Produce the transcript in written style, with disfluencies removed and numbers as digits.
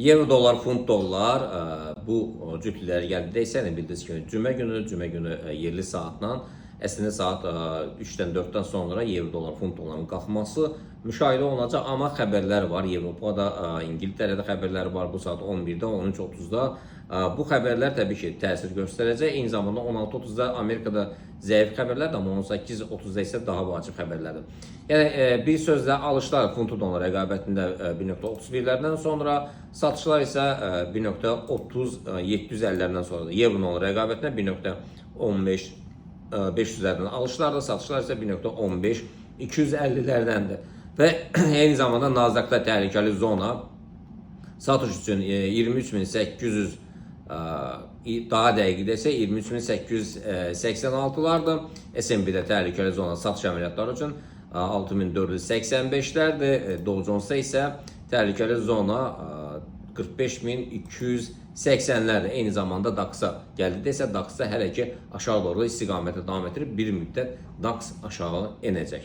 Euro dollar, funt dollar bu cütlüklər gəldikdə isə yəni bildiyiniz kimi cümə günü yerli saatla əslində saat 3-dən 4-dən sonra euro dollar, funt dolların qalxması müşahidə olunacaq, amma xəbərlər var. Avropada, İngiltərədə xəbərlər var bu saat 11-də, 13:30-da. Bu xəbərlər təbii ki, təsir göstərəcək. Eyni zamanda 16:30-da Amerikada zəif xəbərlərdir, amma 18:30-da isə daha vacib xəbərlərdir. Yəni bir sözlə alışlar funtu dollar rəqabətində 1.31-lərdən sonra, satışlar isə 1.30 750-lərdən sonra. Euro dollar rəqabətində 1.15 500-lərdən alışlar da, satışlar isə 1.15 250-lərdəndir. Və eyni zamanda Nasdaq-da təhlükəli zona satış üçün 23.800, daha dəqiq desək 23.886-lardır. S&P-də təhlükəli zona satış əməliyyatları üçün 6485-lərdir. Dow Jones-da isə təhlükəli zona 45.280-lərdir. Eyni zamanda DAX-a gəldi desə, DAX-da hələ ki aşağı doğru istiqamətə davam etdirib, bir müddət DAX aşağı enəcək.